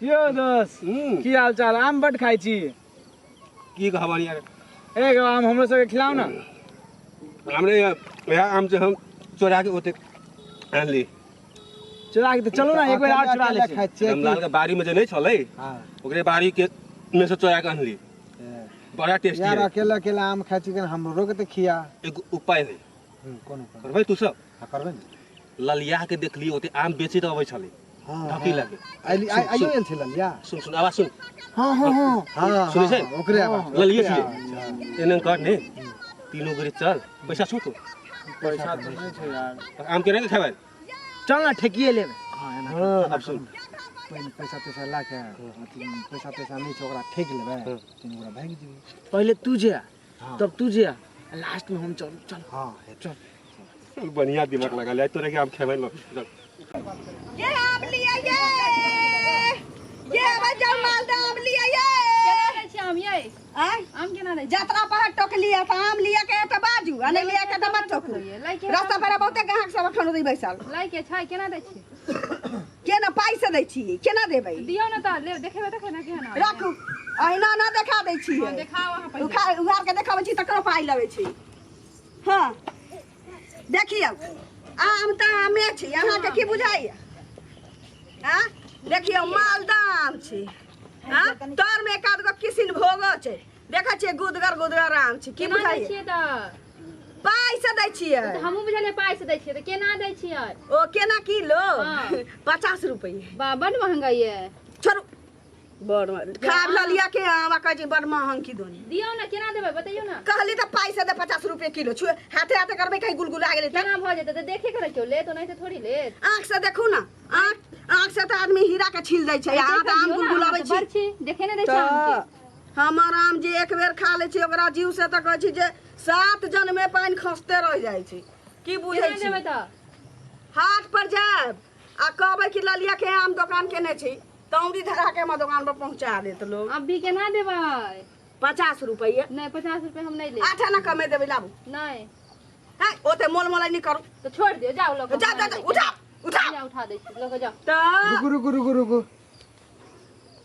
यौ दोस्त, की हाल चाल? आम बड खाइ छी। की कहबनि यार, एगो आम हमरो सबके खिलाउ ने। हमरे इएह आम से हम चोरा के ओते आनली। चोरा के तऽ चलू ने, एक बेर आओर चोरा लै छी। खाइ छियै? रामलाल के बाड़ी में जे नहीं छलै, ओकरे बाड़ी के में से चोरा के अनली। बड़ा टेस्टी यार है। अकेला अकेला आम खाइ छी, हमरो के तऽ खिया। एगो उपाय है। कोन उपाय? करबै तू सब? हाँ, करबै ने। ललिया के देखली, ओते आम बेचैत अबै छलै। हाँ। ढकी लगे। आइली आइयो आयल छलै ललिया। सुन सुन, आवाज सुन। हाँ हाँ हाँ हाँ। सुनै छै? हाँ, ओकरे आवाज। ललिये छियै। एना कर ने, तीनों गोरे चल। पैसा छौ तो? पैसा तऽ नहि छै यार। आम केना के खेबै? चल ने, ठेकिए लेबै। हाँ, एना कर। आब सुन। पहिने पैसा तैसा ला के, अथी पैसा तैसा नहि छै, ओकरा ठेक लेबै, तीन गोरा भागि जेबै। पहिले तू जे, हाँ। तब तू जे, लास्ट में हम। चल चल। हाँ, चल। चल, बढ़िया दिमाग लगा लिया तोरे के आम खेबै लो। चल। ये आम लिया, ये बजाओ, मालदा आम लिया ये। केना दै छियै आम यै? आय? आम केना दै छियै? जतरा पर टोक लिया तऽ आम लिया के तऽ बाजू, आ नहि लिया के तऽ मत टोकू। लैके रास्ता पर बहुते ग्राहक सब अखन उदी बैसल। लैके छै, केना दै छियै? केना पाइ से दै छियै? केना देबै? दियौ ने तऽ ले, देखेबै तखन ने केहन आम। राखू, अहिना ना देखा दै छियै। हँ, देखाउ अहाँ पहिले। उखाड़ उघाड़ के देखाबै छी तकरो पाइ लेबै छी। हँ, देखियौ, आम तऽ आमे छी, अहाँके की बुझाइया? आँ, देखियौ, मालदा आम छी। आँ, तरमे एक आध गो किसिन भोगो छै। देखै छियै, गुदगर गुदगर आम छै। की केना दै बुझाइया? छियै तऽ? पाइ से दै छियै। तऽ हमहूँ बुझलियै पाइ से दै छियै, तऽ केना दै छियै? ओ, केना किलो? हाँ। 50 रुपये। बा, बड महंगा ये। छोड़ू, बड़ खाब ललिया के आम आ कहै छै बड़ महंग की दोनी। दियौ ने, केना देबै बतैयौ ने। कहली तऽ पाइ से दे, 50 रुपये किलो छु। हाथे हाथे करबै, कहीं गुलगुला गेलै तऽ केना भऽ जेतै? तऽ देखे के ने केओ लेत, ओनाहिते थोड़ी लेत। आँख से देखू ने, आँख आँख से तऽ आदमी हीरा के छील दै छै, अहाँ तऽ आम गुलगुलाबै छी। बड़ छी, देखे नहि दै छै आम तऽ के। हमर आम जे एक बेर खा लै छै, ओकरा जीव से तऽ कहै छी जे सात जन्मे पानि खसते रहि जाइ छै। की बुझै केना छी? देबै तऽ? हाट पर जायब आ कहबै कि ललिया के आम दोकान केने छी, तौरी धरा के हमर दोकान पर पहुंचा देत लोग। अभी केना देबै? 50 रुपये। नहि, 50 रुपये हम नहि लेब। 8 आना कमे देबै, लाबू। नहि। है, ओते मोल मोलाई नहि करू। तऽ छोड़ि दियौ, जाउ लऽ कऽ। जा जा जा, उठा उठा। जा, उठा दै छी, लऽ कऽ जाउ। तऽ रुकू रुकू रुकू रुकू,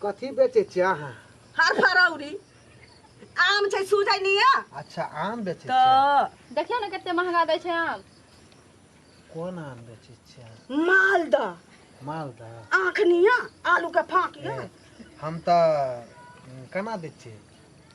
कथी बेचै छियै अहाँ? हर फरौरी आम छै, सूझै नहि यऽ। अच्छा, आम बेचै छियै? तऽ देखियौ ने कते महंगा दै छै आम। कोन आम बेचै छियै? मालदह। मालदह? आँख नहि यऽ, आलू के फाँक यऽ। हम तऽ केना दै छियै?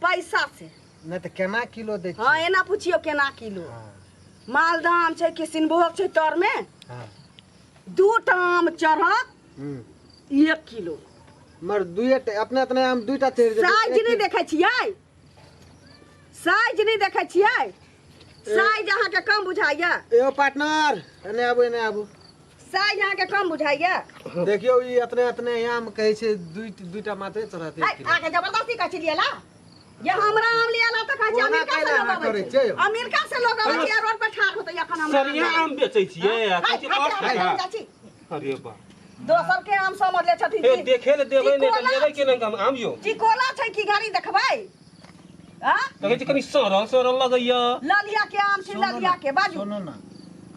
पैसा से। नहि तऽ केना किलो दै हाँ, छियै? एना पुछियौ केना किलो। हाँ। मालदह आम छै, किसिनभोग छै, तरमे हाँ। दू टा आम चढ़त 1 किलो। मगर दुइए टा अपने अपने आम दुइटा चढ़ि जेतै। साइज एक नहि देखै छियै? साइज नहि देखै छियै? साइज अहाँके कम बुझाइया? एगो पार्टनर, एने आबू, एने आबू। साइज अहाँके कम बुझाइया? देखियौ, ई एतने एतने आम कहै छै दुइटा मात्रे चढ़त एक है, किलो। अहाँके जबरदस्ती कहै छी लियला। ये हमरा आम लियला तऽ कहै छै ओना अमेरिका से कैला लोग अहाँ अबै करै छै। छियै यौ? अमेरिका से लोग अबै छै, रोड पर ठाढ़ होतै अखन हमरा सरिया आम बेचै छियै आ कहै छियै 8 टका। चाची। अरे बा, दोसर के आम समझ ले छथिन। हे, देखे ले देबै नहि तऽ टिकोला लेबै केना हम आम यौ? टिकोला छै की घड़ी देखबै? आ कहै छै कनि सड़ल सड़ल लगैया। ललिया के आम छै। सुनू ललिया ने, के बाजू। सुनू ने,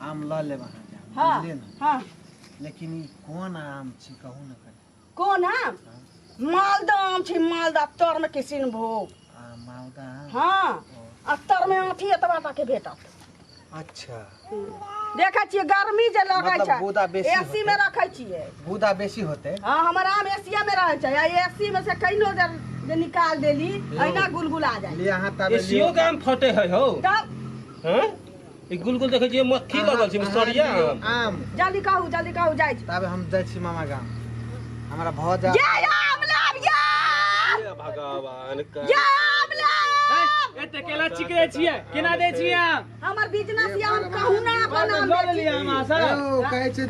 आम लऽ लेब अहाँके हम, हाँ। बुझलियै ने? हाँ। लेकिन ई कोन आम छै, कहू ने कनि। कोन आम? मालदह आम छै, मालदह, तर में किसिनभोग। आ, मालदह आम? हाँ, आ तर में आँठी एतबा टा के भेटत। अच्छा। देखै छियै, गर्मी जे लगै मतलब छै, गुदा बेसी एसी में होतै। रखै छियै। गुदा बेसी होतै। हाँ, हमर आम एसिया में रहै छै, आ एसी में से कहिनो जे निकाल देली, अहिना गुलगुला जाइ। लिअ अहाँ ताबे लिअ। एसियो के आम फटे है हौ? तब। हैं, ई गुलगुल देखै छियै, मक्खी लगल छै। अहाँ सरिया लियौ आम। आम। जल्दी कहू, जल्दी कहू, जाइ छी। ताबे हम जाइ छी मामा गाम, हमरा भऽ जा। ये आम लाब ये। हे भगवान का। ये आम लाब। एते केला चिकरे छियै? केना दै छियै आम? हमर बिजनेस ये, हम कहू ना अपन आम लऽ बेची। लेलियै आम अहाँ से? यौ, कहै छै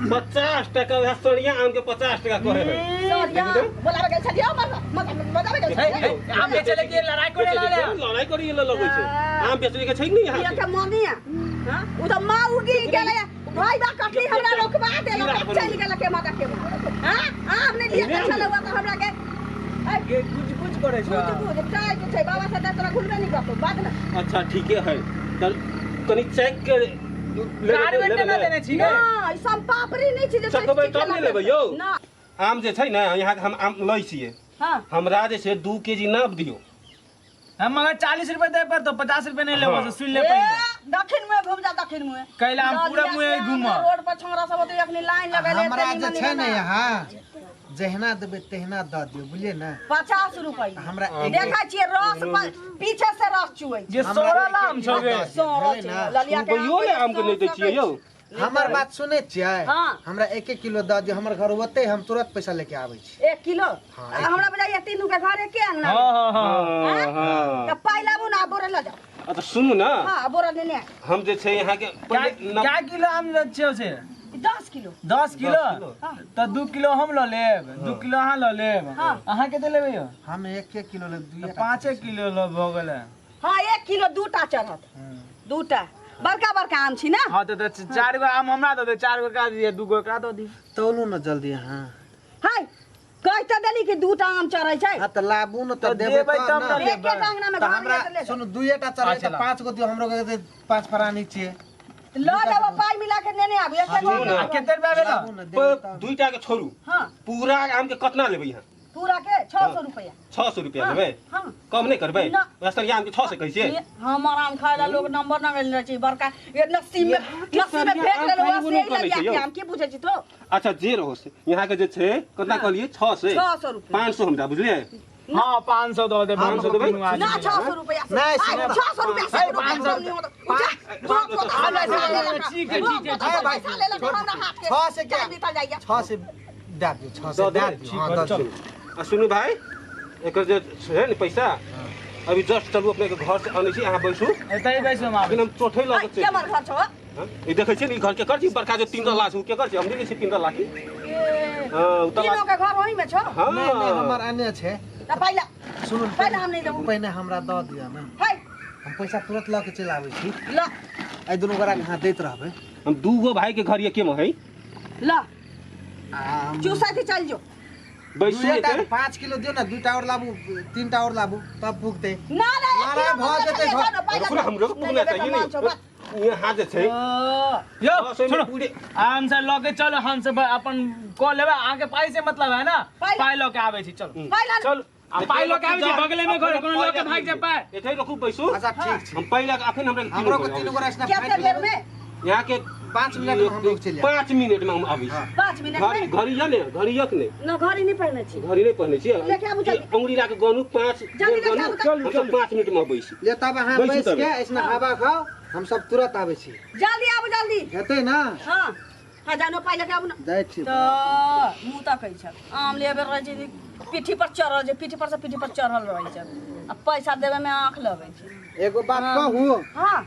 50 टका, वएह सरिया आम के 50 टका कहै है। सरिया बोलाबे गेल छलियै, मजाबे गेल छलियै। आम बेचै लए लड़ाइ करे लागल। लड़ाई करी लगै छै। आम बेचै के छै कि नहीं पिया यहाँ के मनी है। हाँ, उ तऽ माउगी गेलै, भाई बा कटली, हमरा रोकबा देलक, चलि गेल के माता के। हाँ, आम नहि लिया के छलै तऽ हमरा के गे कुछ कुछ करै छै। कुछ कुछ टाइट छै बाबा से तोरा घुलबे नहि करतौ बात ने। अच्छा, ठीके है, तऽ कनि चेक के कार्बेट केना देने छी गे? ना, ई सब पापड़ी नहि छै जे चखबै तब ने लेबै यौ। ना। आम जे छै ने यहाँ के हम आम लै छियै। हाँ। हमरा जे छै 2 केजी नाप दियौ। हम मगर 40 रुपए दे पर तो 50 रुपए नहीं लेबो, से सुन ले ए, पहिले। दक्षिण मुँहे घूम जा, दक्षिण मुँहे। कैला हम पूरा मुँहे घूमब। रोड पर छोरा सब होतै, अखनी लाइन लगेले। हमरा तनी जे मनी छै ने बना। यहाँ जहिना देबै तहिना दऽ दियौ, बुझलियै ने? 50 रुपैआ। हमरा एक देखै छियै रस पीछे से रस चुऐ छै। जे 16 आम छौ गे। सौरह भेलै छै। ने? ललिया के रुपैयो ने आम के नहि दै छियै यौ। हमर बात सुनै छियै? हाँ। हमरा 1 1 किलो दऽ दियौ, हमर घर ओतै, हम तुरंत पैसा लेके आबै छी। 1 किलो? हाँ, आ हमरा बुझाइया तीनू के घर एके अंगना। हाँ हाँ हाँ। हाँ। तऽ पाइ लाबू ने, आ बोरा लऽ जाउ। अच्छा सुनू ने। हाँ, बोरा लेने आउ। हम जे छै यहाँ के पहिले क्या किलो आम छियौ से? 10 किलो। 10 किलो? तऽ 2 किलो हम लऽ लेब, 2 किलो अहाँ लऽ लेब। अहाँ कते लेबै यौ? हम 1 1 किलो लेब, तऽ 5 किलो लऽ भऽ गेलै। हाँ, 1 किलो 2टा चढ़त। 2टा बड़का बड़का आम छी ना। हाँ, तऽ 4 गो आम हमरा दऽ दे, 4 गो एकरा दिअ, 2 गो एकरा दऽ दिअ। तौलू ने जल्दी अहाँ। हाय, कहि तऽ देली कि 2टा आम चढ़ै छै। हाँ तऽ लाबू ने, तऽ तऽ देबै देबै तब तब ने। ने। एक एक अंगना में तऽ घर हमरा ले तऽ ले सुनू, 2टा चढ़ै अच्छा, तऽ 5 गो दियौ, हमरो के 5 प्राणी छियै। लऽ लेब, पाइ मिला के नेने आबू। एक एक सुनू ने। आ कते रुपया भेल? लाबू ने, देबै तब। 2टा के छोड़ू, हाँ। पूरा आम के कतना लेबै अहाँ? पूरा के 600 रुपया। 600 रुपया लेबै? हाँ। कम नहि करबै? ना। सरिया आम के 600 कहै छियै? हमर आम खाय ला लोग नंबर न मिल रहल छै, बड़का ये नसीब में नसीब में सरिया फेंक आम लेलहुँ, खाय से नहि ललिया छै के यौ। आम की बुझै छी तो? अच्छा जे रहो से, यहाँ के जे छै कतना कहलियै? 600? 600 रुपया। 500 हमरा, बुझलियै? हाँ, 500 दऽ देबै। 500 देबै? ना, 600 रुपया से। नहि, आइ, सुनू। 600 रुपया से है, रुपया 500 कम नहि होत। उठा, बाप को तो पैसा लेलक। ठीक है, ठीक है। बाप को तो पैसा लेलक, हमरा हाथ के। 6 से क्या? टाइम बीतल जाइया। 6 से दए दियौ, 6 से दऽ दए देबै? दियौ। हाँ, दऽ दियौ। आ सुनू भाई, एकर जे छै ने पैसा, अभी जस्ट चलू अपने के घर से अनै छी, अहाँ बैसू। एतै बैसू, हम आबै। अखन हम चोठै लऽ आइ, के केमहर घर छौ? हाँ? ई देखै छियै ने, ई घर के कर छी, बड़का जे 3 तल्ला छै, उ केकर छै? हम नहि लै छियै 3 तल्ला की। हाँ, उ तल्ला। तीनों के घर ओही में छौ? हाँ। नहि नहि, हमर अने छै। तऽ पहिले सुनू, पहिले हम नहि देबौ। पहिने हमरा दऽ दिअ ने। है। हम पैसा तुरंत लऽ के चलि आबै छी। ल। एहि दुनू गोरा के अहाँ दैत रहबै। हम 2 गो भाई के घर एके में है। ल। आ चूसै के चलि जो। बैसू दुइएटा एते। 5 किलो दियौ ने, 2टा और लाबू, 3टा और लाबू, तब पुगतै। ना ना, एक लड़ाइ किलो भऽ नहि जेतै लेबै, घर। ने, पाइ रुकू ने, हमरो के नहि पुगना लेबै तऽ चाहिए मान छौ, ने। बस। यहाँ जे छै। यौ, दस ओहिमे सुनो, पूरे। आराम से लऽ के चलो, हम सब अपन कऽ लेबै, अहाँके पाइ से मतलब है ना? पाइ पाइ लऽ के आबै छी, चलो। पाइ ला। चलो, आ पाइ लऽ के आबै छी, बगले में घर, कोनो लऽ के भागि जाय पाइ। एतै रुकू, बैसू। अच्छा ठीक छै। हम पहिले अखन हमरा के हमरो के तीनू गोरा एसना कते फाटि देर में? यहाँ के 5 मिनट में हम लोग चलि आयब। 5 मिनट में हम आबै छी। 5 मिनट घड़ी में? घड़ी यऽ ने, घड़ी यऽ कि नहि? ना, घड़ी नहि पहिने छी। घड़ी नहि पहिने छियै? लेके आबू जल्दी। अंगुरी ला के गनू, 5 जल्दी लेके गनू, आबू तऽ। हम सब 5 मिनट में अबै छी। ले तब अहाँ बैसू बैस तब। के एसना हवा खाउ, हम सब तुरंत आबै छी। जल्दी आबू, जल्दी। हेतै ना? हाँ हाँ, जानो पाइ लेके आबू ना। जाइ छी। तऽ मुँह तकै छै, आम लेबे रहै छै, पीठी पर चढ़ल छै, पीठी पर से पीठी पर चढ़ल रहै छै, आ पैसा देबे में आँख लगै छै। एगो बात कहू? हाँ,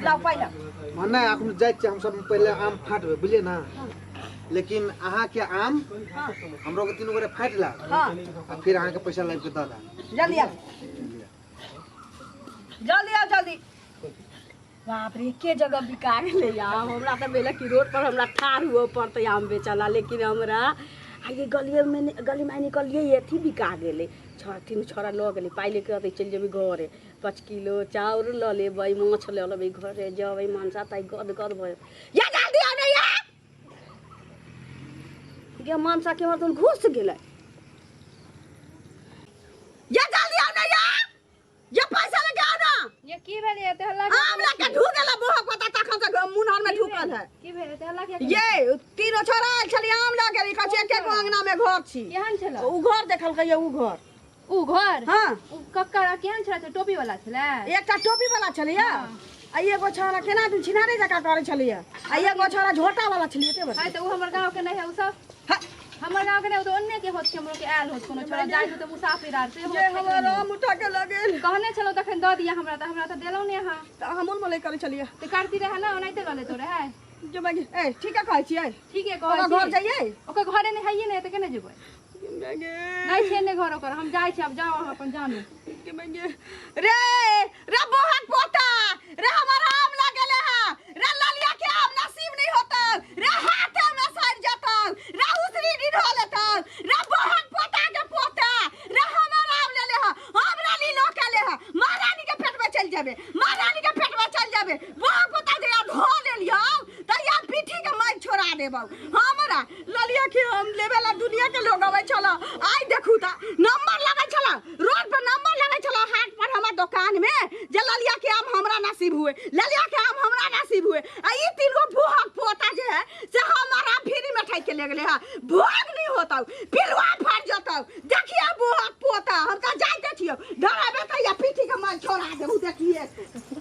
लाउ पाइ लाउ। नहि, अखन जाइ छियै हम सब, पहिले आम फाटबै, बुझलियै ना? लेकिन अहाँ के आम हमरो के तीनू गोरे फाटि लाब। हाँ। आ फिर अहाँ के पैसा लाबि के दऽ देब। जल्दी आउ, जल्दी आउ, जल्दी। बाप रे, के जगह बिका गेलै आम। हमरा तऽ भेलै कि रोड पर हमरा ठाढ़ हुअ पड़तै आम बेचऽ ला, लेकिन हमरा आ ये गलिए में गली में निकलियै अथी बिका गेलै। 3 छोड़ा लऽ गेलै, पाइ लेके अतै, चलि जेबै घरे, 5 किलो चाउर लऽ लेबै, माछ लऽ लेबै, घरे जेबै, मनसा ताइ गद गद भऽ जेतै। या जल्दी आउ ने या गे, मनसा के मर्दन घुस गेलै। या जल्दी आउ ने या, ये पैसा लेके आओ ना। ये की भेलै एते हल्ला? आम लेके ढुकल है बोहक पता, तखन से मुनहर में ढुकल है। की भेलै एते हल्ला किया? ये तीनों छोरा आयल छलै आम लऽ गेलै, कहै छै एके गो अंगना में घर छी। केहन छलै उ घर? देखलकै ये उ घर। उ घर? हाँ। उ कक्कर केहन छलै? टोपी वाला छलै? एकटा टोपी वाला छलैया आ एगो छोरा केना दिन छिनारे जकाँ करै छलैया, आ एगो छोरा झोटा वाला छलैया ते हाय, तऽ उ हमर गाँव के नहि है। उ सब हाय। हमर गाँव के नहि, उ तऽ ओन्ने के होत, हमरो के आयल होत कोनो छोरा, जाइ होत मुसाफिर आर से होत। जे हमर आम उठा के लऽ गेल। कहने छलहुँ तखन दऽ दिअ हमरा, तऽ हमरा तऽ देलहुँ ने अहाँ। तऽ हमहुँ मलै करै छलियै। तऽ करती रहै ने, ओनाहिते लऽ लेतो रहै। जे मांगे ए, ठीके कहै छियै। ठीके कहै ओकर घर छी। जइयै? ओकर घरे नहि हैये नहि, तऽ केना जेबै? नहि छै ने घर ओकर। हम जाइ छी आब, जाउ अहाँ अपन जानू। के मांगे रे, रे बोहक पोता रे, हमर आम लगेले है रे, ललिया के आम नसीब नहीं होता रे, हाथे में सड़ जाता रे, उसरी दिन हो लेता रे, बोहक पोता के पोता रे, हमर आम ले ले है, हमरा ली लो के ले है, महारानी के पेट में चल जाबे, महारानी के पेट में चल जाबे। बोहक पोता जे धो ले लियो त या पीठी के मार छोड़ा देब। देबौ। हमरा ललिया के हम लेबे ला दुनिया के लोग अबै छल। आइ देखू त नंबर लगै छल, रोड पर नंबर लगै छल, हाट पर हमर दुकान में जे ललिया के आम हमरा नसीब हुए, ललिया के आम हमरा नसीब हुए। आ ई तीन गो भूहक पोता जे है से हमर आम फ्री में ठैक के ले गेले है। भोग नहीं होतौ, पिलुआ फट जतौ। देखिए भूहक पोता, हम त जाइते छियौ, डराबे त या पीठी के मन छोड़ा देबू। देखिए।